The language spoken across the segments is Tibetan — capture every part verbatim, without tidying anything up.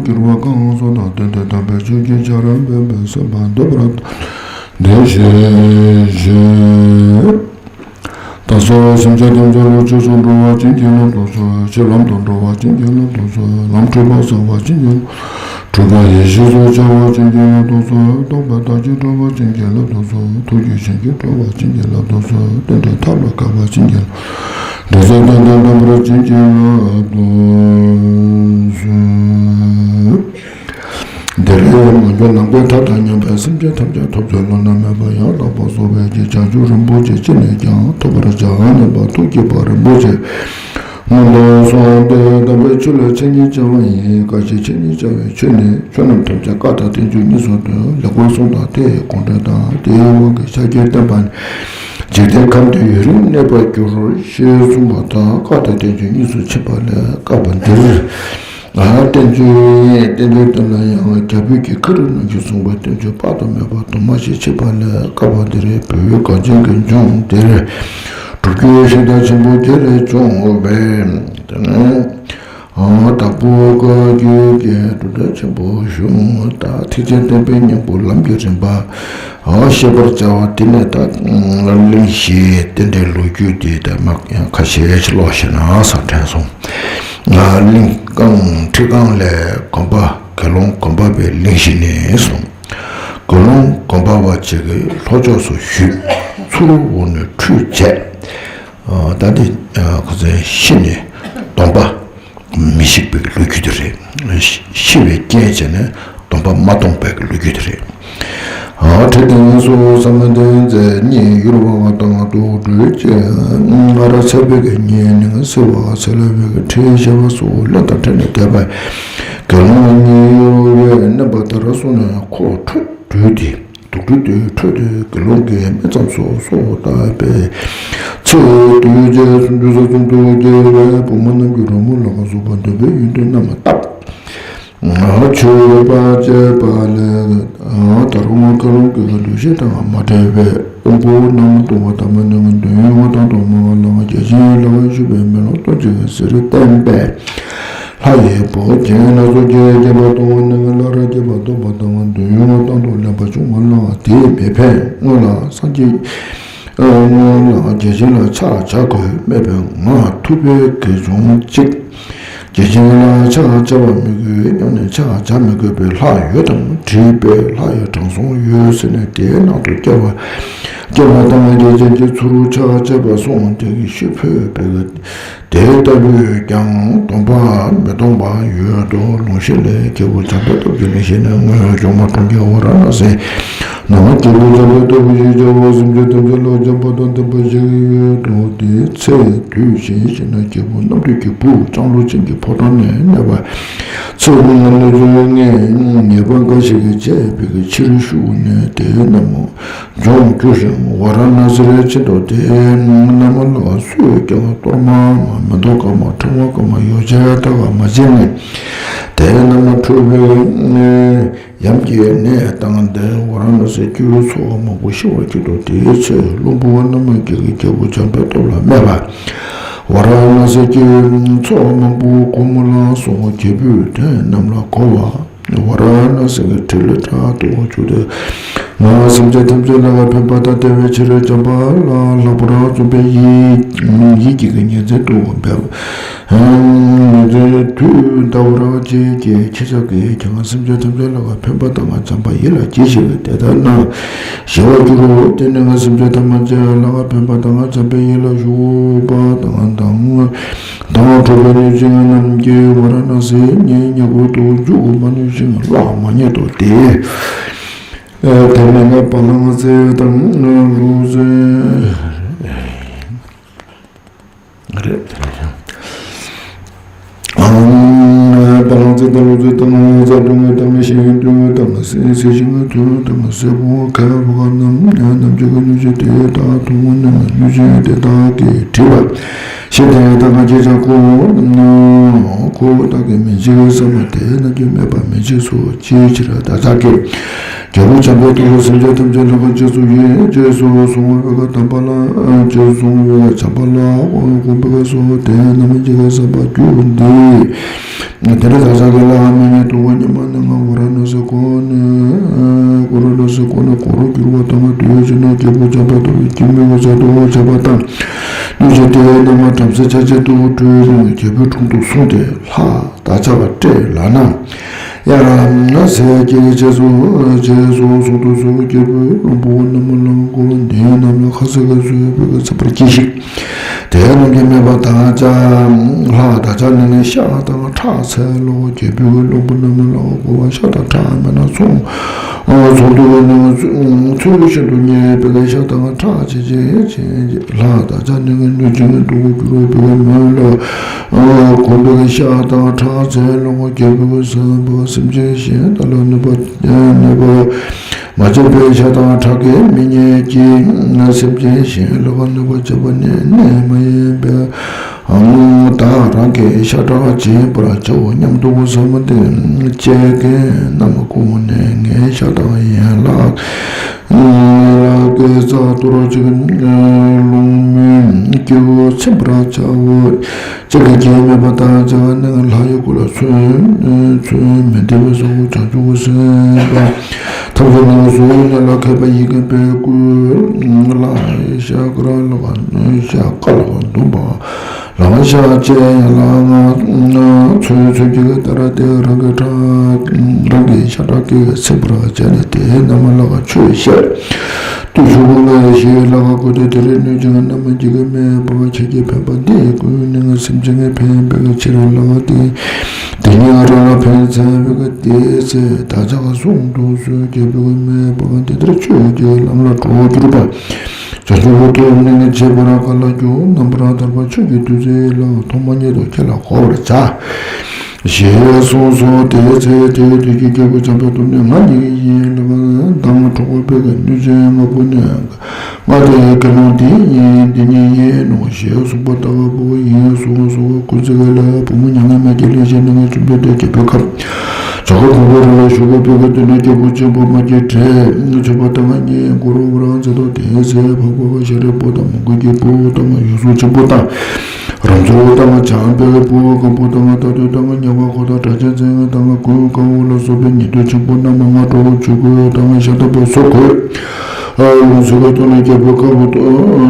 སྐྱུར་བ་གང་སོགས་དང་། དོན་དེ་དམ་པའི་ཆོས་ཀྱི་ཆར་འབེབས་པས། སེམས་པ་འདོད་པར་འདི་ཞེས་བརྗོད། བདག་སོགས་སེམས་ཅན་ཐམས་ཅད་བློ་ཆོས་སུ་འགྲོ་བ་ཅན་གྱི་བློ་ལྡོག་སོགས། ཆོས་ལམ་དུ་འགྲོ་བ་ཅན་གྱི་བློ་ལྡོག་སོགས། ལམ་འཁྲུལ་པ་བསལ་བ་ཅན་གྱི་བློ། འཁྲུལ་པ་ཡེ་ཤེས་སུ་འཆར་བ་ཅན་གྱི་བློ་ལྡོག་སོགས། རྟོགས་པའི་བདག་ཉིད་གྲོལ་བ་ཅན་གྱི་བློ་ལྡོག་སོགས། ཐུགས་རྒྱུད་བྱིན་གྱིས་གྲོལ་བ་ཅན་གྱི་བློ་ལྡོག་སོགས། རྟེན་འབྲེལ་ཐབས་ལ་དགའ་བ་ཅན་གྱི་བློ། འབྲེལ་ཚད་བརྟན་དང་ལྡན་པ་ཅན་གྱི་བློ་ལྡོག་སོགས། འདིར་ཡང་མ་གྱུར་ནམ་མཁའི་མཐའ་དང་མཉམ་པའི་སེམས་ཅན་ཐམས་ཅད་ཐོབ་བྱ་བླ་ན་མེད་པ་ཡང་དག་པར་རྫོགས་པའི་རྒྱུ་བྱང་ཆུབ་རིན་པོ་ཆེ་ཅི་ནས་ཀྱང་ཐོབ་པར་བྱ་ནུས་པ་ཐུགས་བསྐྱེད་པ་རིན་པོ་ཆེ་སྔོན་དུ་སོང་སྟེ། དམ་པའི་ཆོས་ལ་འཆད་ཉན་བྱ་བ་ཡིན། གང་ཞིག་འཆད་ཉན་བྱ་བའི་ཆོས་ནི། ཆོས་རྣམས་ཐམས་ཅད་བཀའ་དང་བསྟན་བཅོས་གཉིས་སུ་འདུས། ལེགས་པར་གསུངས་དང་དེ་ཡི་དགོངས་འགྲེལ་དང་། དེའི་དབང་གིས་ཤཱཀྱའི་བསྟན་པ་ནི། འཇིག་རྟེན་ཁམས་འདིར་ཡུན་རིང་གནས་པར་འགྱུར། ཞེས་གསུངས་པ་དང་། བཀའ་དང་བསྟན་བཅོས་གཉིས་སུ་ཕྱེ་བ་ལས། བཀའ་བ་འདིར། ཨ། བསྟན་བཅོས། བསྟན་བཅོས་དེ་ལ་ཡང་རྒྱ་བོད་ཀྱི་ཁ་རིག་རྣམས་ཀྱིས་གསུངས་པའི་བསྟན་བཅོས་དཔག་ཏུ་མེད་པ་དུ་མ་ཞིག་མཆིས་པ་ལས། བཀའ་བ་འདིར་བོད་གངས་ཅན་གྱི་ལྗོངས་འདིར་སྒྲུབ་བརྒྱུད་ཤིང་རྟ་ཆེན་པོ་བརྒྱད་ལས་བྱུང་བའི། དེ་ནས། ཨ། དྭགས་པོ་བཀའ་བརྒྱུད་ཀྱི་སྒྲུབ་གྲྭ་ཆེན་པོ་བཞུགས། ད་ཐེག་ཆེན་བསྟན་པའི་སྙིང་པོ་ལམ་གྱི་རིམ་པ། ཨ། བཤད་པར་བྱ་བ་དེ་ནས་ད་གླེང་གཞི་རྟེན་འབྲེལ་ལོ་རྒྱུས་དེ་ད་མ་ཡང་ཁ་ཤས་ཤིག་ཀློག་ཤེས་ན་བསམ་དྲན་སོང་། ཨ། གླིང་རྐང་ཁྲི་རྐང་ལས་དགོན་པ། དགེ་སློང་དགོན་པ་པའི་གླེང་གཞི་ནས་གསུངས། དགེ་སློང་དགོན་པ་བ་ཅིག་གིས་ལྷོ་ཕྱོགས་སུ་བཞུད། ཚུར་འོང་ནས་ཁྲུས་བྱས། ཨ། ད་དེ། ཨ། ཁོ་ཚོའི་ཤི་ནས་སྡོམ་པ་མི་བཤིག་པའི་ལོ་རྒྱུས་དེ་རེད། ཤི་བའི་རྐྱེན་བྱས་ནས་སྡོམ་པ་མ་སྟོངས་པའི་ལོ་རྒྱུས་དེ་རེད། ཨ། ཁྲི་སྟེང་སོགས་བསམ་གཏན་མཛད་གཉིས། ཡུལ་དབང་དང་དུག་སྦྲུལ་ཅན། ང་ར་ཚ་བའི་གི་གཉེན་ནི་སེ་བ་ཚ་ལ་བའི་གི་ཁྲི་ཞེས་པ་སོགས་གླེན་དང་ཕྲད་ནས་བསྡད་པ། དགེ་སློང་གཉིས་གཡོ་བས་མནན་པ་ལྟར་སོང་ནས་ཁོ་ཁྲོས་བྲོས་ཏེ། དུག་སྦྲུལ་དེ་ཁྲོས་ཏེ་དགེ་སློང་གི་སྨད་ཙམ་སོ་སོར་བཏབ་པས། ཚེ་དུས་བརྒྱད་སུམ་ཅུ་རྩ་གསུམ་དུ་སྐྱེ་བའི་བུ་མོ་རྣམས་ཀྱི་རོལ་མོ་ལ་སོགས་པ་འདོད་པའི་ཡོན་ཏན་རྣམས་བཏབ། མཆོད་པ་བྱས་པ་ལས། ད་རུང་དགེ་སློང་གི་འདུ་ཤེས་དང་མ་བྲལ་བའི་དབང་པོ་རྣམས་སྟོང་པ་དང་མ་ནི་འདོད་ཡོན་དང་དུ་མ་བ་ལ་བརྒྱ་བྱིན་ལ་བཞུགས་པའི་མེ་ལོང་སྟོང་གཅིག་གི་ཟེར་བསྟན་པས། ལྷ་ཡི་བུ་རྒྱན་སྣ་ཚོགས་ཀྱིས་བརྒྱན་པ་དང་ནི་སླར་རྒྱས་པ་ཐོབ་པ་དང་འདོད་ཡོན་དང་དུ་ལེན་པ་བྱུང་བ་ལ་དེས་མི་ཕན། སྔོན་ལ་སངས་རྒྱས། སྔོན་ལ་བརྒྱ་བྱིན་ལ་ཕྱག་བྱ་དགོས་སྨྲས་པས། ང་ཐུབ་པའི་གེགས་བྱུང་ཅིག། བརྒྱ་བྱིན་ལ་ཕྱག་བྱ་བ་མི་དགོས་སྙམ་ནས་ཕྱག་བྱ་མི་དགོས་པའི་ལྷ་ཡོད་དམ་དྲིས་པས། ལྷ་ཡི་དྲང་སྲོང་ཡོད་ཟེར་ནས་དེའི་ནང་དུ་སྐྱེ་བ་སྐྱེ་བ་དང་། བརྒྱ་བྱིན་གྱིས་ཚུར་ཕྱག་བྱས་པ་སོང་དེ་གི་ཤི་འཕོས་པའི། དེ་ལྟ་བུས་ཀྱང་སྡོམ་པ་མི་སྟོང་པ་ཡོད་དོ། ལུང་གཞན་ལས། རྒྱལ་པོ་བྱམས་པའི་སྟོབས་ཀྱི་གླེང་གཞི་ནི། སྔོན་བྱུང་བ་གྲོང་ཁྱེར་ཝཱ་ར་ཎ་སིའི་ནང་རྒྱལ་པོ་བྱམས་པའི་སྟོབས་ཀྱིས་བྱ་བ་སེམས་ཅན་ཐམས་ཅད་ལ་བྱམས་པ་དང་ལྡན་པ་ཞིག་ཡོད་དོ། དེའི་ཚེ་དུས་གཞན་ཞིག་ན་རྒྱལ་པོ་རྣམ་ཐོས་ཀྱི་བུ་ལྕང་ལོ་ཅན་གྱི་ཕོ་བྲང་ནས་གནས་པ། ཚེ་རིང་ལ་གནོད་སྦྱིན་ལྔས་ཉེས་པ་འགའ་ཞིག་གིས་བཅད་པའི་ཕྱིར་ཤུགས་ནས་དེའི་རྣམ་སྦྱོང་གྱུར་ཞིང་ཝཱ་ར་ཎ་སིར་ཕྱིན་ཏོ། དེའི་རྣམ་ལ་སུས་ཀྱང་གཏོར་མ་མ་མེ་ཏོག་དཀར་མ་ཕྲེང་བ་དཀར་མ་ཡོ་བྱད་དག་མ་བྱིན་ནས་དེའི་རྣམ་ལ་ཁྲོས་པའི་ཡམས་ཀྱི་ནད་དང་ལྡན་ཝཱ་ར་ཎ་སིའི་སྐྱེ་བོའི་ཚོགས་མང་པོ་ཤི་བར་གྱུར་ཏོ། དེའི་ཚེ་བློན་པོ་རྣམ་མང་གིས་རྒྱལ་པོ་བྱམས་པའི་སྟོབས་ལ་སྨྲས་པ། ཝཱ་ར་ཎ་སིའི་སྐྱེ་བོའི་ཚོགས་མང་པོ་སྒོམ་ལ་སོགས་རྒྱལ་པོའི་དོན་རྣམས་ལ་གོ་བ། ཝཱ་ར་ཎ་སི་གི་ཁྲི་ལ་དྲག་ཏུ་བྱུང་སྟེ། ང་སེམས་ཅན་ཐམས་ཅད་ལ་ཕན་པ་དང་བདེ་བའི་ཕྱིར་བྱམས་པ་ལ་ལྷག་པར་བརྩོན་པའི་ཡིད་ཡིད་ཀྱིས་ཉིན་མཚན་དུ་འབད། ཉིན་མཚན་དུས་ཟླ་བ་རེ་གཅིག་གི་ཁྱེད་ཅག་གིས་ཀྱང་སེམས་ཅན་ཐམས་ཅད་ལ་ཕན་པ་དང་བྱམས་པ་ཡིད་ལ་གྱིས་ཤིག་དེ་ལྟར་ན་ཞི་བར་གྱུར་རོ། དེ་ནི་ང་སེམས་ཅན་ཐམས་ཅད་ལ་ཕན་པ་དང་བྱམས་པའི་ཡིད་ལ་ཞུགས་པ་དང་དང་། དང་འགྲོགས་པའི་གནོད་སྦྱིན་རྣམས་ཀྱིས་ཝཱ་ར་ཎ་སིའི་ཉེ་ཉེ་འཁོར་དུ་འཇུག་མ་ནུས་ཤིང་གླགས་མ་རྙེད་དོ། དེ་དེ་ནས་ང་བ་ལང་ཚེ་དང་ལུག་རྫི་རེད། བ་ལང་ཚེ་དང་ལུག་རྫི་དང་བཟའ་བཏུང་དང་ཤིང་དུ་དང་ཟས་ཤིང་དུ་དང་ཟས་པོ་ཁ་བ་རྣམས་རྣམས་ཀྱི་གནོད་སྦྱིན་དེ་དག་མཐོང་ནས་གནོད་སྦྱིན་དེ་དག་གིས་དྲིས་པ། ཤི་དེ་དག་ག་ཅི་བྱ། ཁོ་ཁོ་བོ་དག་གིས་མི་འཇིགས་བསམ་པ་དེ་རྣམས་ཀྱིས་སྨྲས་པ། མི་འཇིགས་སོ། ཅིའི་ཕྱིར། བདག་ཅག་གི་རྒྱལ་པོ་བྱམས་པའི་སྟོབས་ལ་སེམས་ཅན་ཐམས་ཅད་ལ་ག་ཅི་སུ་ཡིན། ཅེས་སོ་གསུངས་པའི་དམ་པ་ལ། ཅེས་གསུངས་པའི་བྱམས་པ་ལ་དགོངས་པའི་སོ་དེ་རྣམས་ཀྱིས་བསམ་པ་རྒྱུད་འདི་ དེ་ལ་བདག་ཅག་གི་ལྷ་མི་ཉིད་སྟོང་པ་ཉི་མ་ནི་ང་ཝཱ་ར་ཎ་སི་ཀོ་ནི་ཀོ་ར་ཎ་སི་ཀོ་ནི་གོ་རུ་གྱུར་པ་དང་དུས་ཕྱིས་ནས་རྒྱལ་པོ་བྱམས་པ་དང་སྐྱེད་མོས་ཀྱི་མཛད་དུ་བྱས་པ་དང་། སྣོད་ཀྱི་དེ་རྣམས་བྲམ་ཟེ་ཆ་བྱད་དུ་སྤྲུལ་ནས་རྒྱལ་པོའི་དྲུང་དུ་སོང་སྟེ། ལྷ་བདག་ཅག་ལ་སྤྲད་ལགས་ན། ཡ་ར་ན་ཟེར་སྐྱེ་བའི་རྗེས་སུ་རྗེས་སུ་སོང་དུ་གསོལ། རྒྱལ་པོས་བློན་པོ་རྣམས་ལ་གོ་བ་འདི་རྣམས་ལ་ཁ་ཟས་ཀྱི་ཟོས་པའི་ཚིམ་པར་གྱིས་ཤིག། དེ་རྣམས་ཀྱིས་སྨྲས་པ། བདག་ཅག་ལྷ་བདག་ཅག་ནི་ཤ་དང་ཁྲག་འཚལ་ལོ། རྒྱལ་པོས་བློན་པོ་རྣམས་ལ་གོ་བ་ཤ་དང་ཁྲག་མེད་ན་ཚོང་ཚོང་དུ་ནི་ཚོལ་ཤིན་ཏུ་མཉེས་པའི་ཤ་དང་ཁྲག་ཅི་བྱེད་ཅེས། ལྷ་བདག་ཅག་ནི་སྣོད་ཅན་གྱི་སྡུག་གུ་གྱུར་པའི་མོད་ལ་གོམས་པའི་ཤ་དང་ཁྲག་འཚལ་ལོ། རྒྱལ་པོས་སེམས་པ་སེམས་ཅན་གཞན་དག་ལ་གནོད་པ་གནོད་པ་མ་བྱས་པའི་ཤ་དང་ཁྲག་གིས་མི་མཉེས་ཀྱི། སེམས་ཅན་གཞན་ལ་གནོད་པ་བྱས་པ་ནི་གནས་མ་ཡིན་པས། བདག་རང་གི་ཤ་ཁྲག་སྦྱིན་པར་བྱའོ་སྙམ་དུ་བསམས་ཏེ། སྐྱེ་མཁན་རྣམས་བཀུག་ནས་ངའི་ཤ་དང་ཡན་ལག་ལག་གི་རྩ་གཏོར་ཅིག། རླུང་མུན་སྐྱེ་བོ་ཚིམ་པར་བྱའོ། ཅིག་གིས་སྨྲས་པ། བདག་ཅག་ནི་ལྷ་ཡི་སྐུ་ལ་མཚོན་མཚོན་མི་འདེབས་སོ། བྱང་ཆུབ་སེམས་དཔའ་ཐམས་ཅད་ནི་གཟུགས་ཉིད་ལ་མཁས་པ་ཡིན་མཁན་པའི་སྐུ་ལ་ཤ་དཀར་ལ་ཤ་དཀར་ལ་འདུམ་པ་ལ་ཤ་བཅད་ཡན་ལག་ལྔ་མཚོན་མཚོན་གྱི་ལྟར་ཏེ། རང་གི་ཁྲག་རང་གི་ཤ་ཁྲག་གིས་ཚིམ་པར་བྱས་ནས་དེ་རྣམས་ལ་ཆོས་བཤད། བརྟུལ་ཞུགས་ལྔ་ཞིག་ལ་བཀོད་དེ། དེར་སྣོད་ཅན་རྣམས་ཀྱིས་སྨྲས་པ། ཁྱེད་ཀྱིས་ཕན་པ་འདི་ཀུན་ནས་སེམས་ཅན་ལ་ཕན་པའི་ཕྱིར་ལགས་ཏེ། དེ་ཉིད་རང་ལ་ཕན་མཛད་པའི་དེ་ཚེ་བདག་ཅག་གསུང་དུ་གསོལ། རྒྱལ་པོས་སྨྲས་པ། འདི་ལྟར་ཆོས་ཀྱི་ལམ་ལ་གྲོགས་གྱུར་པ། བྱང་ཆུབ་ཐོབ་ནས་བྱེད་པར་ག་ལ་འགྱུར། རྣམ་པར་ཐར་པ་ཆོས་ཀྱི་བདུད་རྩི་ལ། ཐོག་མ་ཉིད་དུ་ཁྱེད་ལ་གོ་བར་བྱ། ཞེས་གསུངས་སོ། དེའི་ཚེ་དེའི་དུས་ཀྱི་རྒྱལ་པོ་བྱམས་པ་དུ་ནི་ང་ཉིད་ཡིན་ལ་དང་གྲོགས་པོ་པོ་གི་སྣོད་ཅན་ལྔ་པོ་ནི། ང་དེ་ཀུན་སློང་འདི་ཡིན་འདི་ཉིད་ཡིན་ནོ་ཞེས་གསུངས་པ་ལྟ་བུ་ཡིན་གསུངས་སོ། ཀུན་གཟིགས་ལ་བུ་མོ་མྱ་ངན་མེད་ཀྱི་ལས་བྱས་ནས་ང་བཅོམ་ལྡན་འདས་རྒྱལ་པོའི་ཁབ་བྱ་རྒོད་ཕུང་པོའི་རི་ལ་བཞུགས་པ་པོ་གི་དུས་ན་རྒྱལ་པོ་ཆེན་པོ་མ་སྐྱེས་དགྲས་མཆོད་པ་དང་ངས་མགུར་བར་མཛད་དོ། དེའི་ཚེ་འཕགས་པ་ཤཱ་རིའི་བུ་དང་མོའུ་འགལ་གྱི་བུ་དང་ཡུལ་སྲོག་ཆེན་པོ་དང་། རབ་འཚོ་དང་བྱམས་པའི་བུ་སྒམ་པོ་དང་རྟ་ཐུལ་དང་ཉ་བ་ཁོ་དང་སྒྲ་གཅན་འཛིན་དང་ཀུན་དགའ་བོ་ལ་སོགས་པའི་ཉན་ཐོས་ཆེན་པོ་རྣམས་སྔ་དྲོ་ཆོས་གོས་དང་ཤམ་ཐབས་སོགས་གོས། ལྷུང་བཟེད་ཀྱིས་བརྡུངས་ནས་རྒྱལ་པོའི་ཁབ་ཏུ་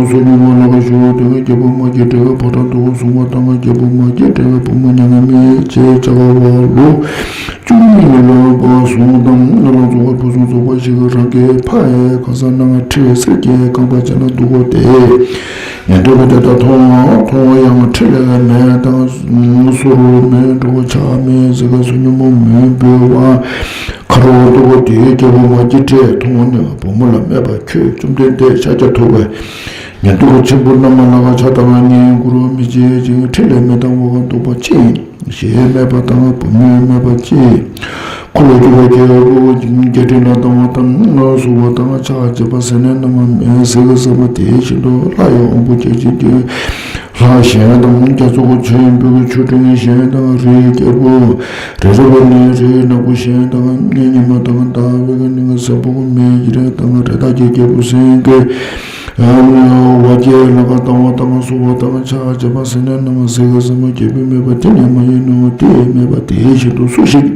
བསུ་ཉིན་མོ་ལ་ཞུ་བ་དེ་རྒྱལ་པོ་མ་སྐྱེས་དགྲའི་བུ་དང་དུ་བཟུང་བ་དང་རྒྱལ་པོ་མ་སྐྱེས་དགྲའི་བུ་མོ་མྱ་ངན་མེད་ཅེས་བྱ་བ་ལོ། བཅུ་གཉིས་ལ་བ་ཟུང་དང་ལ་ལ་རྫོགས་པའི་ཕུན་སུམ་ཚོགས་པ་ཞིག་རང་གི་ཕ་ཡི་གང་ཟག་སྣང་ཁྲི་གསེར་གྱི་རྐང་པ་ཅན་ལ་འདུག་གོ་སྟེ། ཉན་ཐོས་ཀྱིས་དེ་དག་མཐོང་མཐོང་ཡང་ཕྲིན་ལས་མེད་དང་གསུར་མེད་འགྲོ་ཆ་མེད་ཟེར་ག་སུ་ཉོན་མོངས་མུན་པའི་དབང་ཁ་རོག་འདུག་གོ་དེའི་རྒྱལ་པོ་མ་སྐྱེས་དགྲས་མཐོང་ནས་བུ་མོ་ལ་སྨྲས་པ། ཁྱོད་བཅོམ་ལྡན་འདས་ཤཱཀྱ་ཐུབ་པའི་ཉན་ཐོས་ཆེན་པོ་རྣམས་ལ་ལ་ཆ་དང་ངན་སྐུར་མི་བྱེད་ཅིང་ཕྲིན་ལས་མེད་དང་འོག་འདུག་པ་ཅི་ཡིན། ཞེས་སྨྲས་པ་དང་བུ་མོས་སྨྲས་པ་ཅི། འཁོར་ལོས་སྒྱུར་བའི་རྒྱལ་པོ་རྒྱལ་ཕྲན་ལ་ལྟ་བ་དང་གསོལ་བ་དང་ཕྱག་བགྱིས་པ་ཟེར་ནས་རྣམ་པ་མེད་ཟེར་གི་ཟེར་བ་དེ་བཞིན་དུ་ལྷ་ཡི་དབང་པོ་བརྒྱ་བྱིན་གྱིས་ལྷ་གཞན་དང་རྒྱ་མཚོ་ཆེན་པོའི་ཆུ་སྤྲིན་གཞན་དང་རིའི་རྒྱལ་པོ་རི་རབ་ནས་རིའི་ནག་པོ་གཞན་དང་ཉི་མ་དང་ཟླ་བའི་ནི་ཟེར་བ་མེ་ཡི་རེ་དང་རི་དྭགས་ཀྱི་རྒྱལ་པོ་སེང་གེ་ཝ་སྐྱེས་ལ་ལྟ་བ་དང་གསོལ་བ་དང་ཕྱག་བགྱིས་པ་ཟེར་ནས་རྣམ་པ་ཟེར་གི་ཟེར་བ་རྒྱལ་པོས་སྨྲས་པ་དེ་ནི་མ་ཡིན་ནོ། དེས་སྨྲས་པ་དེ་བཞིན་དུ་སུ་ཞིག་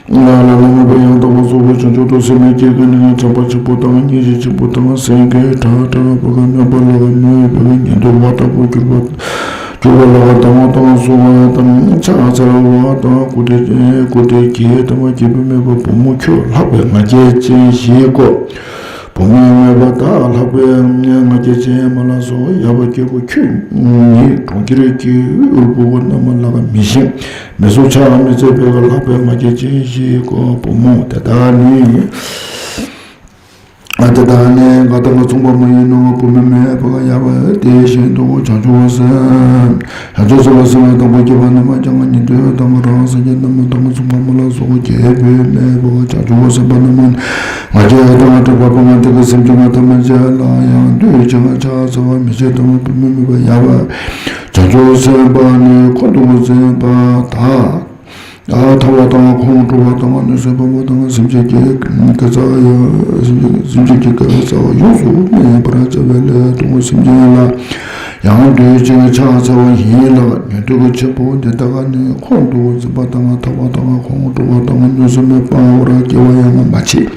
ལ་ལ་ལ་མོས་པ་ཡང་དག་པར་རྫོགས་པའི་བྱང་ཆུབ་ཏུ་སེམས་བསྐྱེད་ཀྱི་ནི་བྱམས་པ་ཆེན་པོ་དང་སྙིང་རྗེ་ཆེན་པོ་དང་སེང་གེ་བྲག་བྲག་པོ་གི་སྨན་པ་ལ་མོས་པའི་ཉན་ཐོས་བ་ལྟ་བུར་གྱུར་པ་གྱུར་པ་ལ་ལྟ་བ་དང་གསོལ་བ་དང་ཕྱག་འཚལ་བ་དང་སྐུར་འདེབས་སྐུར་འདེབས་ཀྱི་དང་རྒྱལ་པོས་སྨྲས་པ། བུ་མོ་ཁྱོད་ལྷག་པའི་ང་རྒྱལ་ཅན་ཞིག་གོ། བུ་མོས་སྨྲས་པ། བདག་ལྷག་པའི་ང་རྒྱལ་ཅན་མ་ལ་སོགས་ཡབ་རྒྱལ་པོ་ཁྱོད་ཉིད་གྲོང་ཁྱེར་གྱི་དབུལ་པོ་རྣམས་ལ་མི་ཞིང་མི་སུ་ཕྱག་མི་འཚལ་བའི་ལྷག་པའི་ང་རྒྱལ་ཅན་ཞིག་གོ། བུ་མོ་དེ་དག་ནི། དེ་དག་ནི་ང་དང་མཚུངས་པ་མ་ཡིན་ནོ། བུ་མོས་སྨྲས་པ། ཡབ་དེ་བཞིན་དུ་བྱང་ཆུབ་སེམས། བྱང་ཆུབ་སེམས་དཔའ་སེམས་དཔའ་དང་པོ་སྐྱེས་པ་རྣམས་ཀྱང་ཉན་ཐོས་དང་རང་སངས་རྒྱས་རྣམས་དང་མཚུངས་པ་མ་ལ་སོགས་རྒྱལ་པོས་སྨྲས་པ། བྱང་ཆུབ་སེམས་དཔའ་རྣམས་ང་རྒྱལ་དང་དྲེགས་པ་ང་རྒྱལ་གྱི་སེམས་ཀྱིས་ང་ཐམས་ཅད་ལ་ཡང་འདུད་ཅིང་ཕྱག་འཚལ་བར་མི་བྱེད་དམ། བུ་མོས་སྨྲས་པ། ཡབ་བྱང་ཆུབ་སེམས་དཔའ་ནི་ཁོང་དུ་འཛིན་པ་དག་ཨ་ཐར་བ་དང་ཁོང་ཁྲོ་བ་དང་གནོད་སེམས་སྤངས་པ་དང་སེམས་ཅན་གྱི་དགེ་རྩ་ཡང་སེམས་ཅན་གྱི་དགེ་བའི་རྩ་བ་ཡོངས་སུ་སྨིན་པར་བྱ་བའི་སླད་དུ་སེམས་ཅན་ལ་ ཡང་དུས་གཅིག་ཕྱག་འཚལ་བ་ཡིན་ལ། ཉན་ཐོས་ཀྱི་ཆེན་པོ་འདི་དག་ནི། ཁོང་དུ་འཛིན་པ་དང་ཐར་པ་དང་ཁོང་ཁྲོ་བ་དང་མནོ་བསམ་མེད་པ་བར་སྐྱེ་བ་ཡང་མ་མཆིས།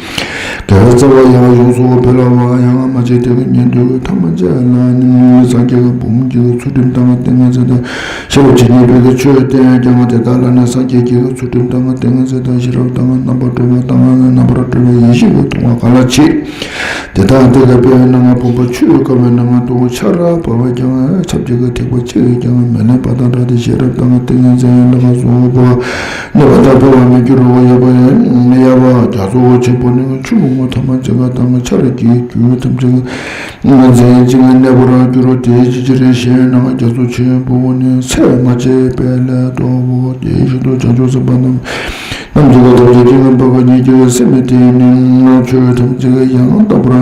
དགེ་བའི་རྩ་བ་ཡང་ཡོངས་སུ་འཕེལ་བ་ཡང་མ་མཆིས། དེ་ཉན་ཐོས་ཐམས་ཅད་ལ་ནི་སངས་རྒྱས་ཀྱི་བུམོ་གྱི་ཚུལ་ཁྲིམས་དང་ཏིང་ངེ་འཛིན་དང་ཤེས་རབ་ཇི་སྙེད་པའི་ཆོས་བསྟན་ཀྱང་། དེ་དག་ལ་ནི་སངས་རྒྱས་ཀྱི་ཚུལ་ཁྲིམས་དང་ཏིང་ངེ་འཛིན་དང་ཤེས་རབ་དང་རྣམ་པར་གྲོལ་བ་དང་རྣམ་པར་གྲོལ་བའི་ཡེ་ཤེས་ཀྱིས་མཐོང་བ་ག་ལ་མཆིས། དེ་དག་དེ་ཀ་པའི་ནང་ཕུང་པོ་ཆུས་ཀ་བའི་ནང་དུ་ཆར་བབས་ཀྱང་ཆབ་ཀྱི་ཐིགས་པ་གཅིག་ཀྱང་མི་ལེན་པ་དང་འདྲ་སྟེ། ཤེས་རབ་དང་ཏིང་ངེ་འཛིན་ལ་སོགས་པ་གནས་པ་དང་འཕེལ་བར་མི་འགྱུར་རོ། ཡབ་ཡབ་རྒྱ་མཚོ་ཆེན་པོ་ནི་ཆུ་བོ་ཐ་མ་འཛིན་པ་དང་ཆར་གྱི་རྒྱུན་ཐམས་ཅད་འཛིན་ཅིང་གནས་པར་འགྱུར་རོ། དེ་ཅི་ཕྱིར་ཞེ་ན། རྒྱ་མཚོ་ཆེན་པོ་ནི་ཚད་མ་ཆད་པའི་ལས་སྟོབས་པོ། དེ་བཞིན་དུ་བྱང་ཆུབ་སེམས་དཔའ་རྣམས་རྣམས་ཀྱི་ཐམས་ཅད་ཀྱི་བ་ག་ཉིད་ཀྱི་སེམས་དེ་ནི་ཆོས་ཐམས་ཅད་ཡང་དག་པར་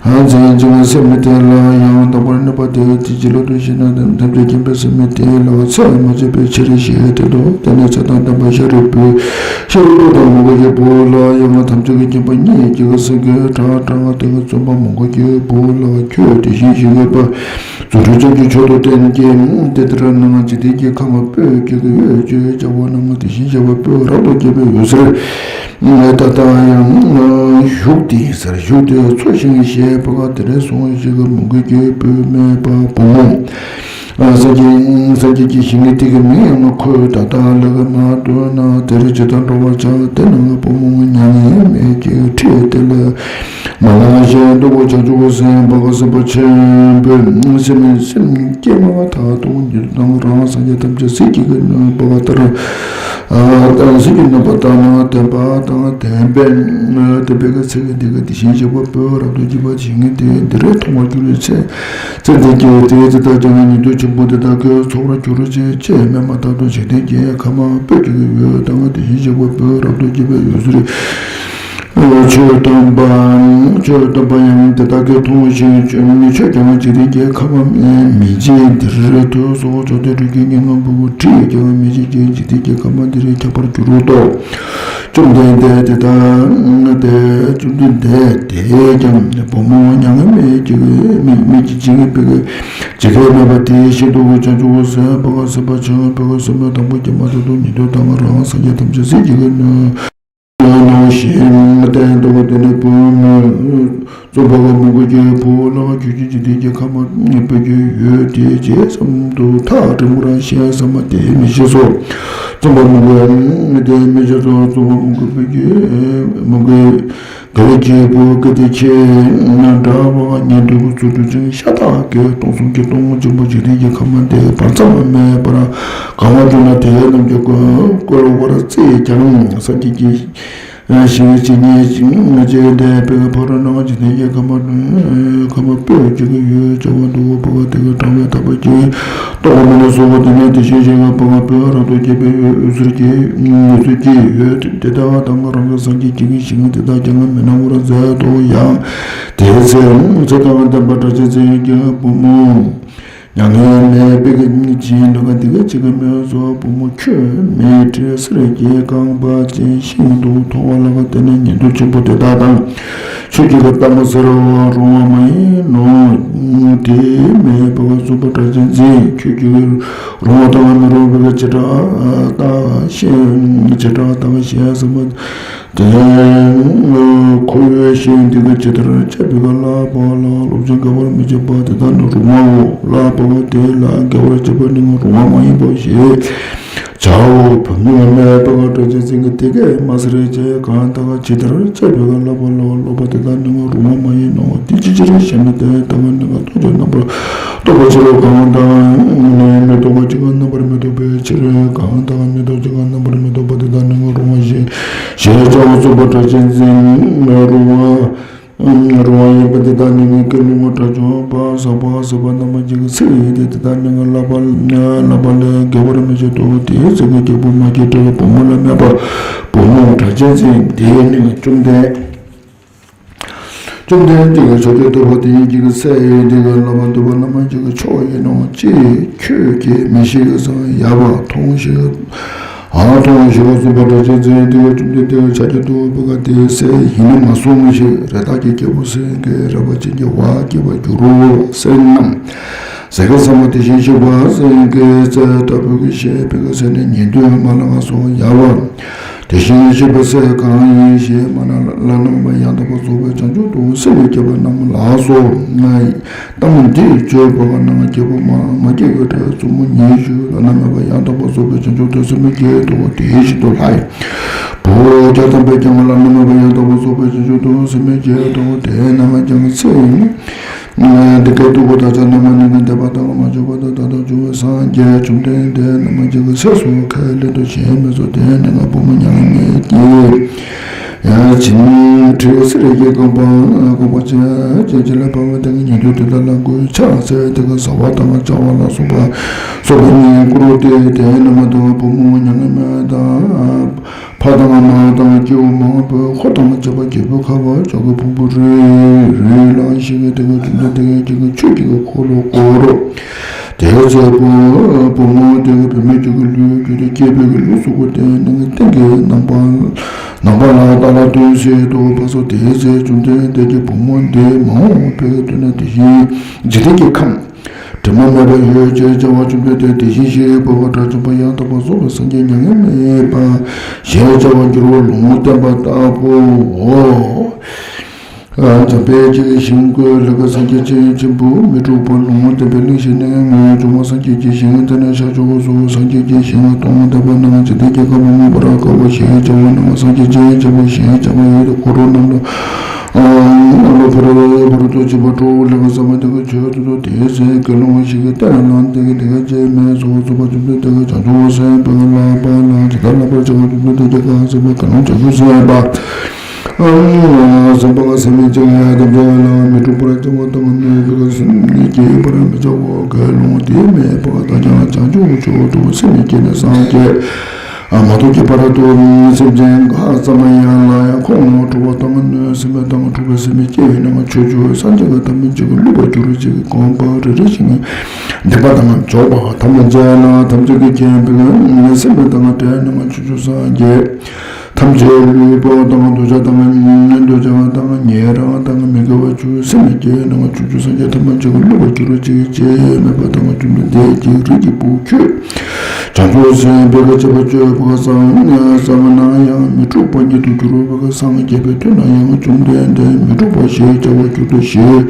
འཛིན་ཅིང་སེམས་དེ་ལ་ཡང་དག་པར་གནས་པ་དེ་ཅི་ཕྱིར་དུ་ཞེ་ན། ཐམས་ཅད་མཁྱེན་པའི་སེམས་དེ་ལ་ཚད་མ་ཆད་པའི་ཕྱིར་ཞེས་དེ་དང་དེ་ནས་ཚེ་དང་ལྡན་པ་ཤཱ་རིའི་བུས་ཤཱ་རིའི་བུ་དང་མོའུ་འགལ་གྱི་བུ་ལ་ཡང་ཐམས་ཅད་ཀྱི་མཁྱེན་པ་ཉིད་ཀྱི་སེང་གེའི་སྒྲ་བསྒྲགས་ཏེ། བཙུན་པ་མོའུ་འགལ་གྱི་བུ་ལ་ཁྱོད་དེ་བཞིན་གཤེགས་པ་རྫུ་འཕྲུལ་ཅན་གྱི་མཆོག་ཏུ་བསྟན་གྱི། དེ་ལྟར་ན་འཇིག་རྟེན་གྱི་ཁམས་སྤོས་ཀྱི་འོད་ཅེས་བྱ་བ་རྣམས་དེ་བཞིན་གཤེགས་པ་སྤོས་རབ་ཏུ་རྒྱས་པའི་འོད་ཟེར་ད་ལྟ་ཡང་བཞུགས་ཏེ་ཟེར། བཞུགས་ཏེ་འཚོ་ཞིང་གཞེས་པ་དེར་སོང་ཞིག་མོའུ་འགལ་གྱི་བུས་སྨྲས་པ། བུ་མོ། སངས་རྒྱས་སངས་རྒྱས་ཀྱི་ཞིང་དེ་གི་མིང་ཡང་ཁོས་ད་ལྟ་ལེགས་མ་ཐོས་ན་དེར་ཇི་ལྟར་འགྲོ་བར་བྱ། དེ་ན་བུ་མོ་མྱ་ངན་མེད་ཀྱི་ཁྲི་དེ་ལ་མ་ལ་ཞེས་འདུག་གོ། བྱང་ཆུབ་སེམས་དཔའ་སེམས་དཔའ་ཆེན་པོས་སེམས་སེམས་བསྐྱེད་མ་ཐག་ཏུ་ཉིད་དང་རང་སངས་རྒྱས་ཐམས་ཅད་ཟིལ་གྱིས་གནོན་པ་ལྟར། ཨ་དང་ཟིལ་གྱིས་གནོན་པ་ལྟར་ན་བདེན་པ་དང་བདེན་པའི་བདེན་པའི་ཚིག་འདི་ག་དེ་བཞིན་གཤེགས་པ་སྤོས་རབ་ཏུ་རྒྱས་པ་ཞིང་དེ་འདིར་མཐོང་བར་གྱུར་ཅིག་ཚེ་འདི་སྐྱེ་དེ་ཇི་ལྟར་ཀྱང་ཉན་ཐོས་ཆེན་པོ་དེ་དག་གིས་འཚོ་བར་གྱུར་ཅིག་ཅེས་སྨྲས་མ་ཐག་ཏུ་འཇིག་རྟེན་གྱི་ཁམས་སྤོས་ཀྱི་འོད་དང་དེ་བཞིན་གཤེགས་པ་སྤོས་རབ་ཏུ་རྒྱས་པའི་འོད་ཟེར། ཆོས་སྟོན་པ། ཆོས་སྟོན་པ་ཡང་དེ་དག་གིས་མཐོང་ཞིང་ཆོས་ཀྱང་འཇིག་རྟེན་གྱི་ཁམས་མི་མཇེད་འདིར་ཐོས་སོ། ཇོ་བོ་རྗེ་བཙུན་མོ་བུ་ཁྲིད་ཀྱང་མི་མཇེད་ཀྱི་འཇིག་རྟེན་གྱི་ཁམས་འདིར་ཁྱབ་པར་གྱུར་ཏོ། བཅོམ་ལྡན་འདས་དེ་དག་དེ་བཅོམ་ལྡན་འདས་དེས་ཀྱང་བུ་མོ་མྱ་ངན་མེད་ཀྱི་མི་མི་ཀྱི་ཇི་སྙེད་པའི་ཇི་སྐད་སྨྲས་པ་དེ་བཞིན་དུ་བྱང་ཆུབ་སེམས་དཔའ་སེམས་དཔའ་ཆེན་པོས་སེམས་དང་པོ་སྐྱེས་མ་ཐག་ཏུ་ཉན་ཐོས་དང་རང་སངས་རྒྱས་ཐམས་ཅད་ཟིལ་གྱིས་གནོན་ནོ་ཞེས་བསྟན་ཏོ། དེ་ནས་བུ་མོས་བཙུན་པ་མོའུ་འགལ་གྱི་བུ་ལ་ཁྱོད་ཀྱིས་འཇིག་རྟེན་གྱི་ཁམས་སྤོས་ཀྱི་འོད་དེ་ཇི་ཙམ་དུ་ཐག་རིང་པོར་ཤེས་སམ་དེ་མི་ཤེས་སོ། བཙུན་པ་མོའུ་འགལ་དེ་མི་ཤེས་སོ། བཙུན་པ་མོའུ་འགལ་སྤོས་ཀྱི་མོའུ་འགལ་འགལ་གྱི་བུ་གལ་ཏེ་ཁྱེད་ན་འདྲ་བ་ཉན་ཐོས་ཀྱི་ཚུལ་ཁྲིམས་ཅན་ཤ་སྟག་གི་སྟོང་གསུམ་གྱི་སྟོང་ཆེན་པོ་འཇིག་རྟེན་གྱི་ཁམས་དེ་བར་མཚམས་མེད་པར་གང་བ་བྱུང་ན་དེ་རྣམས་ཀྱིས་བསྐོར་བར་བརྩིས་ཀྱང་སངས་རྒྱས་ཀྱི་ཞིང་ཇི་སྙེད་ཅིག་འདས་པའི་བར་ན་འཇིག་རྟེན་གྱི་ཁམས་ཁམས་སྤོས་ཀྱི་འོད་བྱ་བ་འདུག་པ་དེ་གི་གྲངས་མེད་དག་པ་ཅིག་རྟོགས་པ་མིན་ལ་སོགས་པ་དེ་ནས་དེ་བཞིན་གཤེགས་པ་སྤོས་རབ་ཏུ་རྒྱས་པའི་འོད་ཟེར་གྱི་འོད་ཟེར་གྱི་འོད་དེ་དག་དང་རང་གི་སངས་རྒྱས་ཀྱི་ཞིང་དེ་དག་ཀྱང་མི་སྣང་བར་མཛད་དོ། ཡང་དེའི་ཚེ་ཚེ་དང་ལྡན་པ་སྒྲ་གཅན་འཛིན་གྱི་བུ་མོ་མྱ་ངན་མེད་པའི་གི་སྦྱིན་སྲེག་འདི་ག་འདི་ག་ཅི་ག་མོས་སོ། བུ་མོ་ཁྱོད་མེ་དྲི་སེར་གྱིས་གང་བ་ཅན་ཤིན་ཏུ་མཐོ་བ་ལ་བ་དེ་ནས་ཉན་ཐོས་ཆེན་པོ་དེ་དག་དང་ཆོས་ཀྱི་གི་ལྟ་མ་ཟེར་བ་རུང་བ་མ་ཡིན་ནོ། དེ་མེད་པ་བ་བཙུན་པ་སྒྲ་གཅན་འཛིན་ཁྱོད་ཀྱི་རུང་བ་དང་མི་རུང་བའི་བྱེ་བྲག་དག་ཤེས་བྱེ་བྲག་དག་ཤེས་སམ་དེ་ཁོ་བོའི་ཞིང་འདི་ག་ཇི་ལྟར་བཅད་པའི་ག་ལ་བ་ལ་སློབ་ཅིང་དགེ་བར་མི་བྱེད་པ་དེ་དག་ནི་རུང་བའོ། ལ་བ་དེ་ལ་དགེ་བར་བྱེད་པ་ནི་རུང་བ་མ་ཡིན་པའོ་ཞེས་བྱའོ། བུ་མོ་མེད་པ་སྒྲ་གཅན་འཛིན་གྱིས་དེ་སྐད་མ་ཟེར་ཅེས་གང་དག་ཇི་ལྟར་བཅད་པའི་ག་ལ་བ་ལ་སློབ་པ་དེ་དག་ནི་རུང་བ་མ་ཡིན་ནོ། དེ་ཅི་ཕྱིར་ཞེ་ན། དེ་ལྟ་བ་ནི་ག་ཐོགས་ཀྱང་རྣམ་པར་རྟོག་པའི་ཕྱིར་རོ། གང་དག་ནི་མི་རྟོག་པ་ཅིག་རྣམ་པར་མི་རྟོག་པའི་ཕྱིར། གང་དག་མི་རྟོག་ཅིག་རྣམ་པར་མི་རྟོག་པ་དེ་དག་ནི་རུང་བ་ཞེས་ཞེས་བྱའོ། བཙུན་པ་སྒྲ་གཅན་འཛིན་རུང་བ་རུང་བ་ཡིན་པ་དེ་དག་ནི་ཀུན་སློང་དགྲ་བཅོམ་པ་ཟག་པ་ཟད་པ་རྣམ་པར་འཇིག་ཚིག་ཡིན་ཏེ། དེ་དག་ནི་བསླབ་པ་བསླབ་པ་ལས་འགལ་བར་མི་བྱེད་དོ། དེའི་ཚེ་གི་རྒྱལ་པོ་མ་སྐྱེས་དགྲ་བུ་མོ་ལ་སྨྲས་པ། བུ་མོ་སྒྲ་གཅན་འཛིན་དེ་ནི་བཅོམ་ལྡན་བཅོམ་ལྡན་འདས་ཀྱིས་ཕྱོགས་བཅུའི་སྟོན་པ་དེ་ཉིད་ཀྱི་སྲས་ཡིན་དེ་ག་ལ་བ་འདུལ་བ་རྣམ་པར་འཇིག་གི་མཆོག་ཡིན་ནོ། ཅི་ཁྱོད་ཀྱིས་མི་ཤེས་སམ། ཡབ་མཐོང་ཞིག་ཨ་མཐོང་ཞིག་བཙུན་པ་སྒྲ་གཅན་འཛིན་དེ་ག་བཅོམ་ལྡན་འདས་ཀྱི་ཕྱག་རྒྱ་ཏུ་བུ་ག་དེའི་སྲས་ཡིན་ནི་མ་གསུངས་ཤིག་རི་དྭགས་ཀྱི་རྒྱལ་པོ་སེང་གེ་རལ་པ་ཅན་གྱི་བ་སྐྱེས་པར་འགྱུར་རོ། སེང་རྣམས་ ཟེར་གྱི་ཚང་མ་དེ་བཞིན་གཤེགས་པ་སེང་གེའི་རྩལ་ལྟ་བུ་གི་ཞེས་པའི་གི་ཚེ་ནས་ཉན་ཐོས་མ་ལ་ང་སོགས་ཡལ་བ། དེ་བཞིན་གཤེགས་པ་སྲས་གང་ཡིན་ཞེས་མ་ན་ལ་ནང་པ་ཡང་དག་པར་རྫོགས་པའི་བྱང་ཆུབ་ཏུ་སེམས་བསྐྱེད་པ་རྣམས་ལ་སོགས། ལྟ་མ་འདི་བརྗོད་པ་ན་ང་རྒྱལ་པོ་མ་མ་སྐྱེས་པའི་གྲས་མཚོ་མོ་ཉི་ཤུ་ལ་ནང་པ་ཡང་དག་པར་རྫོགས་པའི་བྱང་ཆུབ་ཏུ་སེམས་བསྐྱེད་དོ། དེ་བཞིན་དུ་ལྷ་ཡི་བུ་བརྒྱ་ཐམ་པས་ཀྱང་ལ་ནང་པ་ཡང་དག་པར་རྫོགས་པའི་བྱང་ཆུབ་ཏུ་སེམས་བསྐྱེད་དོ། དེ་རྣམས་ཀྱང་ཚེ་འདི་སྐད་དུ་གོ། བདག་ཅག་རྣམས་ནི་འདས་པ་དང་མ་བྱོན་པ་དང་ད་ལྟར་བྱུང་བའི་སངས་རྒྱས་བཅོམ་ལྡན་འདས་རྣམས་ཀྱི་ཚེ་སུ་ཁས་ལེན་དུ་བྱེད་མི་ཚུགས། དེ་ནི་ང་བུ་མོ་མྱ་ངན་མེད་ཀྱི་ཡང་བྱིན་ཁྲི་སེར་གྱི་རྐང་པ་རྐང་པ་ཅན་ཅན་ཅི་ལ་ཕ་མ་དང་ཉན་ཐོས་དེ་དག་ལ་མགོའི་ཕྱག་འཚལ་དེ་གི་བཟའ་བ་དང་བཅའ་བ་ལ་སོགས་པ་སོགས་པ་ནི་བསྐུར་ཏེ། དེ་རྣམས་དང་བུ་མོ་མྱ་ངན་མེད་དང་། ཕ་དང་མ་དང་སྐྱེ་བོ་མང་པོའི་འཁོར་དང་བཅས་པ་རྒྱལ་པོའི་ཁབ་བ་ལྕགས་ཀྱི་ཕུང་པོ་རུལ་རུལ་ལ་ཞིག་གི་དེ་ག་བཅོམ་ལྡན་འདས་ཀྱི་ཆོས་ཀྱི་འཁོར་ལོ་བསྐོར་རོ། དེའི་ཚེ་བུ་བུ་མོ་དེ་གི་བུད་མེད་ཀྱི་ལུས་བརྒྱུད་དེ་སྐྱེས་པའི་ལུས་སུ་བསྐོར་ཏེ་ནི་སྟེང་གི་ནམ་མཁའ་ནམ་མཁའ་ལ་ཏཱ་ལ་སྟོན་བྱེད་དུ་བབས་སོ། དེའི་ཚེ་བཅོམ་ལྡན་འདས་ཀྱིས་བུ་མོ་འདི་མ་འོངས་པའི་དུས་ན་དེ་བཞིན་འཇིག་རྟེན་གྱི་ཁམས། དྲི་མ་མེད་པར་ཡོད་ཅེས་བྱ་བ་བཅོམ་ལྡན་འདས་དེ་བཞིན་གཤེགས་པ་དགྲ་བཅོམ་པ་ཡང་དག་པར་རྫོགས་པའི་སངས་རྒྱས་མྱ་ངན་མེད་པ་ཞེས་བྱ་བར་འགྱུར་བ་ལུང་བསྟན་པ་ལྟ་བུའོ། འཇམ་དཔལ་གྱི་ཞིང་བཀོད་ལེགས་པར་སངས་རྒྱས་སྤྱན་ཆེན་པོ་མི་འཁྲུགས་པ་ལུང་བསྟན་པའི་གླིང་བཞི་ནས་ངོས་བྱུང་བ་སངས་རྒྱས་ཀྱི་ཞིང་དེ་ནས་ཤར་ཕྱོགས་སུ་སངས་རྒྱས་ཀྱི་ཞིང་སྟོང་ལྡན་པ་ན་འཇིག་རྟེན་གྱི་ཁམས་མངོན་པར་དགའ་བ་ཞེས་བྱ་བ་ན་སངས་རྒྱས་སྤྱན་ཆེན་པོ་ཞེས་བྱ་བ་ཡོད་དེ། འཁོར་རྣམས་ལ། ཨ་ལོ་ཕ་རོལ་ཕ་རོལ་ཏུ་ཕྱིན་པ་དྲུག་ལེགས་པར་གསན་པ་དེ་གི་ཆོས་སྟོན་ཏོ། དེའི་ཚེ་དགེ་སློང་ཞིག་གིས་བསྟན་ལ་དེ་གི་དེ་ག་ཅེས་སྨྲས་སོ། རྫོགས་པ་བཅོམ་ལྡན་འདས་ཀྱིས་བྱང་ཆུབ་སེམས་དཔའི་བསླབ་པ་ལ་ཇི་ལྟར་བསླབ་པར་བྱ་བ་བཅོམ་ལྡན་འདས་ཀྱིས་གང་གསན་པ། དགེ་སློང་བྱང་ཆུབ་སེམས་དཔའ་སེམས་པ་ཟད་མི་འཇིགས་ཡང་དམ་བཅའ་ལ་མི་འཁྲུགས་པར་བྱ་བ་དང་ནུས་པའི་སེམས་ནི་བསྐྱེད་པར་མི་བྱའོ། དགེ་སློང་དེས་སྨྲས་པ། བདག་ཀྱང་བྱང་ཆུབ་མཆོག་ཏུ་སེམས་བསྐྱེད་ནས་སངས་རྒྱས། མ་ཐོབ་ཀྱི་བར་དུ་སེམས་ཅན་ག་ཙམ་ཡང་ལ་ཡང་ཁོང་ཁྲོ་བ་དང་གནོད་སེམས་དང་འཁྲུགས་པའི་སེམས་སྐྱེས་ནས་ཆོས་ཆོས་སངས་རྒྱས་ཀྱི་ཐམས་ཅད་ཀྱི་བསླུས་པར་གྱུར་ཅིག་གོམས་པ་རེ་རེ་ཞིག་སྡིག་པ་དང་འཇོག་པ་ཐམས་ཅད་ལ་ཐམས་ཅད་ཀྱིས་མཁྱེན་པའི་སེམས་དང་བྲལ་ནས་ཆོས་ཆོས་སངས་རྒྱས་ཐམས་ཅད་བསླུས་པ་དང་འདོད་ཆགས་དང་འདོད་ཆགས་དང་ཉེ་རང་དང་མི་དགེ་བ་བཅུ་སེམས་སྐྱེས་ནས་ཆོས་ཆོས་སངས་རྒྱས་ཐམས་ཅད་ཀྱི་བསླུས་པར་གྱུར་ཅིག་ཅེས་སྨྲས་པ་དང་བཅོམ་ལྡན་འདས་ཀྱིས་རིགས་ཀྱི་བུ་ཁྱོད། བྱང་ཆུབ་སེམས་དཔའི་སྤྱད་པ་སྤྱོད་པ་ཙམ་ཙམ་ན་ཡང་མི་འཁྲུགས་པ་ཉིད་དུ་གྱུར་པ་སངས་རྒྱས་པའི་དུས་ན་ཡང་བཅོམ་ལྡན་འདས་མི་འཁྲུགས་པ་ཞེས་བྱ་བར་གྱུར་ཏོ་ཞེས་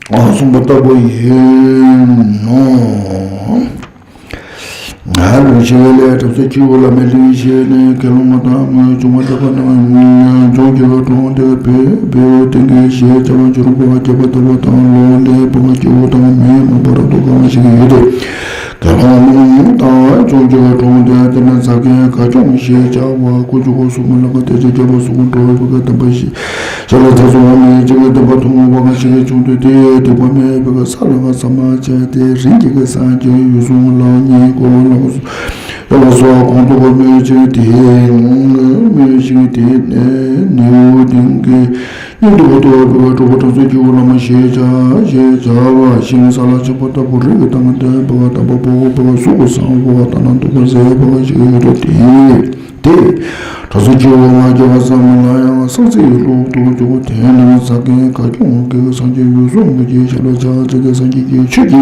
གསུངས་པ་ལྟ་བུ་ཡིན་ནོ། ལུང་ཞེས་ལས་གྲུབ་ཚོད་ཀྱི་འོག་ལ་མེ་ལུང་ཞེས་ནས་དགེ་སློང་མ་དང་མོས་བྱུང་བ་འདོད་པ་ན་ལྗོངས་ཀྱི་གྲོང་དེར་བོད་བོད་དེང་གི་ཞེས་བྱ་བ་འབྱོར་པ་བརྒྱད་པ་ལྟ་བུ་དང་ལོ་ལས་བུ་མོ་སྐྱེ་བོ་དང་མི་མང་པོ་རབ་ཏུ་གང་བ་ཞིག་ཡོད་དེ། དགེ་སློང་དང་ལྗོངས་ཀྱི་གྲོང་དེར་དེ་ནས་ཟ་མཁན་ག་གྱོང་ཞེས་བྱ་བ་དཀོན་མཆོག་གསུམ་ལ་ག་དེ་ཅི་བརྒྱ་པ་གསུམ་འགྲོ་བའི་བུ་ག་དམ་པ་ཞིག་ཞལ་ལ་ཐེ་ཚོམ་མེད་ཅིང་སྡིག་པ་མཐོང་བ་ཞིག་བྱུང་དུས་དེ་སྡིག་པ་མེད་པའི་ས་ལ་ས་མ་བཅད་དེ་རིན་གྱིས་ཀྱི་སངས་རྒྱས་འོད་སྲུང་ལ་བསྙེན་བཀུར་ལ་ཡོངས་སུ་གོང་དུ་མོས་ཅིང་དེ་མོས་ཅིང་དེ་ནས་ནེའུ་ཏིང་གི་སྙིང་དུ་བོ་དོ་བོ་གྲུབ་པ་དྲང་སྲོང་སྐྱེ་བོ་བླ་མ་ཞེས་བྱ་ཞེས་བྱ་བ་ཤིང་ས་ལ་ཆགས་པ་ལྟ་བུ་རིགས་དང་ལྡན་པ་དམ་པ་པོ་པ་གཟུགས་བཟང་པོ་ལྟ་ན་སྡུག་པ་མཛེས་པ་ཞིག་ཡོད་དོ། དེ་དེ་དྲང་སྲོང་སྐྱེ་བོ་ང་རྒྱལ་བ་ཙམ་ལ་ཡང་སངས་རྒྱས་ཀྱི་སློབ་ཏུ་འཇུག་དེ་ནི་ཟ་མཁན་ག་གྱོང་གི་སངས་རྒྱས་འོད་སྲུང་གི་ཞལ་ལ་ཕྱག་འཚལ་ཏེ་སངས་རྒྱས་ཀྱི་ཆོས་ཀྱི་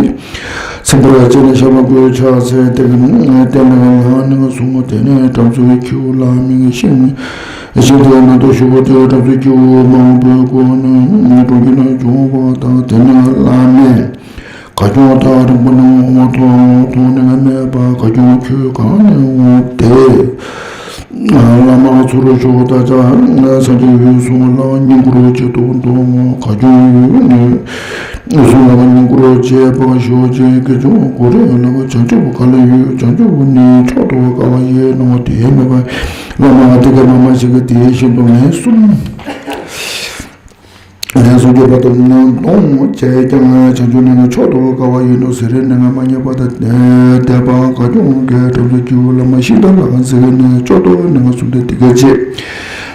ཚིག་འབུལ་བ་ཅན་ལ་ཞབས་ལ་བཀོད་ཕྱག་འཚལ་ཏེ་བསྟན་ལ་ལངས་ནས་སོང་། དེ་ནས་བྲམ་ཟེ་ཁྱེའུ་ལ་མིང་ཤིང་ཤིང་དེ་ནང་དུ་ཞུགས་པ་དེ་བྲམ་ཟེ་ཁྱེའུ་མང་པོའི་སྒོ་ནས་གྲོང་ཁྱེར་ན་བྱུང་བ་དང་། དེ་ནས་བླ་མས་ག་གྱོང་ཐག་རིང་པོ་ནས་འོང་བ་མཐོང་མཐོང་ནས་སྨྲས་པ། ག་གྱོང་ཁྱོད་གང་ནས་འོངས་ཏེ། བླ་མ་ཚུར་ཤོག་བདག་ཅག་སངས་རྒྱས་འོད་སྲུང་ལ་བསྙེན་བཀུར་བྱེད་དུ་འདུག་ག་གྱོང་འོད་སྲུང་ལ་བསྙེན་བཀུར་བྱེད་པར་ཤོག་ཅིག་ག་གྱོང་ག་རེ་ལ་བྱང་ཆུབ་ག་ལ་ཡོད། བྱང་ཆུབ་ནི་མཆོག་ཏུ་དགའ་བ་ཡིན་ནོ། དེས་སྨྲས་པ། བླ་མ་དེ་ག་མ་མ་ཞིག་གིས་དེ་བཞིན་དུ་ལན་གསུམ། ལན་གསུམ་བརྗོད་པ་དང་ནི་གདོང་བཅས་ཀྱང་བྱང་ཆུབ་ནི་མཆོག་ཏུ་དགའ་བ་ཡིན་ནོ་ཟེར་ནས་མ་ཉེས་པ་དང་དད་པ་ག་གྱོང་གིས་བྲམ་ཟེ་ཁྱེའུ་བླ་མ་ཤིང་རྟ་ལ་ག་ཟེར་ནས་མཆོག་ཏུ་ནི་གསུངས་ཏེ། དེ་སྐད་ཅེས་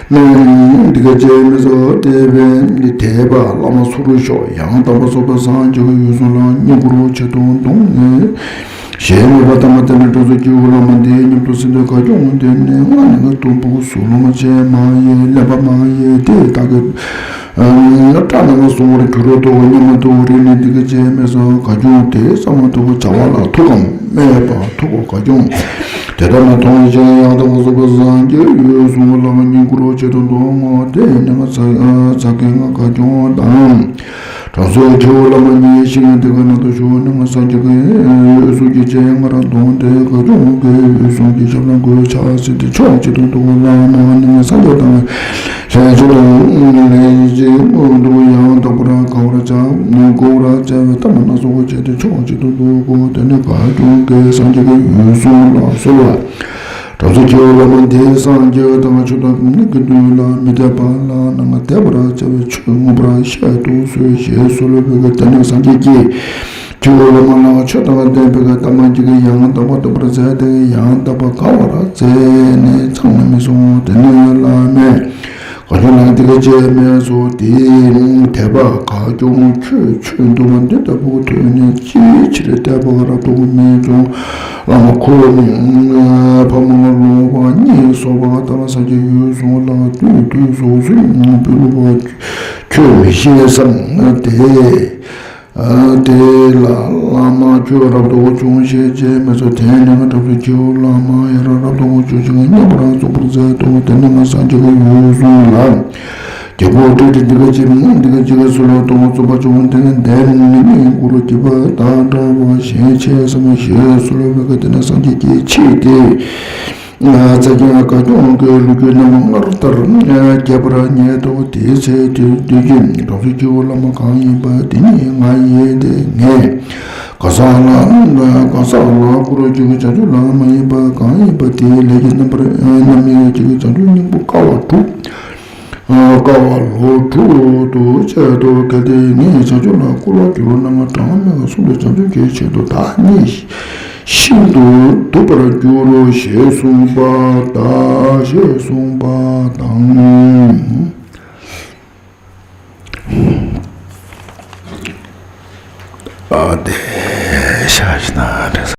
སྨྲས། དེ་སྐད་ཅེས་སྨྲས་སོ། དེ་བས་དད་པ་བླ་མ་ཚུར་ཤོག་ཡང་དག་པར་རྫོགས་པའི་སངས་རྒྱས་ཀྱི་འོད་སྲུང་ལ་བསྙེན་བཀུར་བྱེད་དུ་འདུག་ནས། ཞེས་སྨྲས་པ། ཐ་མ་དེ་ནས་བྲམ་ཟེ་ཁྱེའུ་བླ་མ་འདི་སྙམ་དུ་སེམས་ཏེ་ག་གྱོང་འདི་ནི་ང་ནི་དུམ་བུ་གཟུགས་ལོངས་སྤྱོད་མ་ཡིན། གླེན་པ་མ་ཡིན་ཏེ། བདག་གི་ སྐྲ་རྣམས་བསྲུང་བར་འགྱུར་རོ་ལྟོ། སྙམ་མ་ལྟོ་རིགས་ནི་འདི་སྐད་ཅེས་སྨྲས་སོ། ག་གྱོང་དེ་ཙམ་མ་ཐུག་བྱ་བ་ལ་ཐུག་གམ་སྨྲས་པ། ཐུག་གོ། ག་གྱོང་དེ་ལྟར་ན་མཐོང་ཞིང་ཡང་དག་པར་གཟིགས་པ་སངས་རྒྱས་འོད་སྲུང་བ་ལ་བསྙེན་བཀུར་བྱེད་དོ་འདུག་སྟེ་ནི་ང་ས་སྐྱ་ང་ག་གྱོང་དང་། དྲང་སྲོང་ཁྱེའུ་བླ་མ་མཉེས་ཤིང་དེ་ཀ་ན་དུ་ཞུགས་ནས་ང་སངས་རྒྱས་ཀྱི་འོད་སྲུང་གི་ཅན་ང་རང་དོང་དེ་ག་གྱོང་གི་འོད་སྲུང་གི་ཞབས་ལ་འགོད་ཆགས་ཟིན་ཏེ་ཆོག་ཅི་དང་འདུག་ལ་ནང་ནི་ང་སངས་རྒྱས་དང་། ལྷན་ཅིག་ཏུ་ལྷན་ཅིག་ཏུ་ཡང་དག་པར་དགའ་བར་བྱ། དགའ་བར་བྱ་བའི་ཐ་མ་སྣ་ཚོགས་བྱས་ཏེ་ཕྱོགས་གཅིག་ཏུ་འདུག་གོ། དེ་ནས་ག་གྱོང་གི་སངས་རྒྱས་ཀྱི་འོད་སྲུང་ལ་གསོལ་བ། དྲང་སྲོང་ཁྱེའུ་བླ་མ་འདི་སངས་རྒྱས་དང་ཆོས་དང་ནི་ཀུན་ཏུ་ལ་མི་འཐད་པ་ལ་ནང་འཐད་པར་བྱ་བའི་ཆོས་མངོན་པར་བཤད་དུ་གསོལ་ཞེས་གསོལ་བའི་དེ་ནས་སངས་རྒྱས་ཀྱིས། ཁྱེའུ་བླ་མ་ལ་ཆོས་དང་ལྡན་པའི་ཐ་མ་གཅིག་ཡང་དག་པར་རྟོགས་པར་མཛད་དེ་ཡང་དག་པར་དགའ་བར་མཛད་ནས་ཚང་ནས་མི་གསུང་། དེ་ནས་བླ་མས་ག་གྱོང་ལ་འདི་སྐད་ཅེས་སྨྲས་སོ། དེ་དད་པ་ག་གྱོང་ཁྱོད་ཆོས་འདུལ་བ་འདི་ལྟ་བུ་ཐོས་ནས་ཅིའི་ཕྱིར་དད་པ་རབ་ཏུ་མི་ཚོམ། བླ་མ་ཁོ་ནི་ཕ་མ་ལུང་པ་གཉིས་སོགས་པ་དང་སངས་རྒྱས་འོད་སྲུང་ལ་དུས་དུས་སོ་སོའི་སྤོས་བླུགས་པ་ཁྱོད་མི་ཤེས་སམ། དེ་དེ་ལ་བླ་མ་ཁྱོད་རབ་ཏུ་བྱུང་ཞེས་བྱས་མི་ཚོ། དེ་ནས་ང་དྲང་སྲོང་ཁྱེའུ་བླ་མ་ཡང་རབ་ཏུ་བྱུང་ཞིང་མཉམ་པར་རྫོགས་པར་མཛད་དོ། དེ་ནས་ང་སངས་རྒྱས་ཀྱི་འོད་སྲུང་ལ། རྒྱལ་པོ་ཏྲི་ཏྲི་འདི་སྐད་ཅེས་འདི་སྐད་ཅེས་གསོལ་ལོ། ལྟོ་བ་བཙོག་པ་བྱུང་དེ་ནས་འདས་ནི་མི་མགུར་གྱི་བ་དང་འདྲ་བ་ཞེས་བྱས་སམ་ཞེས་གསོལ་བའི་དེ་ནས་སངས་རྒྱས་ཀྱི་ཆོས་དེ། རྩ་རྒྱན་ག་གྱོང་གི་ལོ་རྒྱུས་རྣམས་སྔར་ལྟར་རྒྱས་པར་ཉན་ཏོ། དེའི་ཚེ་དུས་དུས་ཀྱི་དྲང་སྲོང་ཁྱེའུ་བླ་མ་གང་ཡིན་པ་དེ་ཉིད་ང་ཡིན་ཏེ། ངས་གང་ཟག་ལ་གང་ཟག་ལ་བསྐུར་བ་གཅིག་བྱང་ཆུབ་ལ་མ་ཡིན་པ་གང་ཡིན་པ་དེའི་ལས་ཀྱི་རྣམ་པར་རྣམ་སྨིན་གཅིག་བྱང་ཆུབ་སྙིང་པོ་དཀའ་བ་དྲུག་དཀའ་བ་ལོ་དྲུག་ཏུ་བྱེད་དོ། གལ་ཏེ་ངས་བྱང་ཆུབ་ལ་བསྐུར་བར་འགྱུར་ན་ང་གྲངས་མེད་པ་གསུམ་དུ་བྱང་ཆུབ་ཀྱི་ཆེད་དུ་བདག་ཉིད་ཤིན་ཏུ་སྡུག་པར་འགྱུར་རོ་ཞེས་གསུངས་པ་དང་། ཞེས་གསུངས་པ་དང་། ཨ་དེ་ཤ་ཤི་ན་དྲན་ས་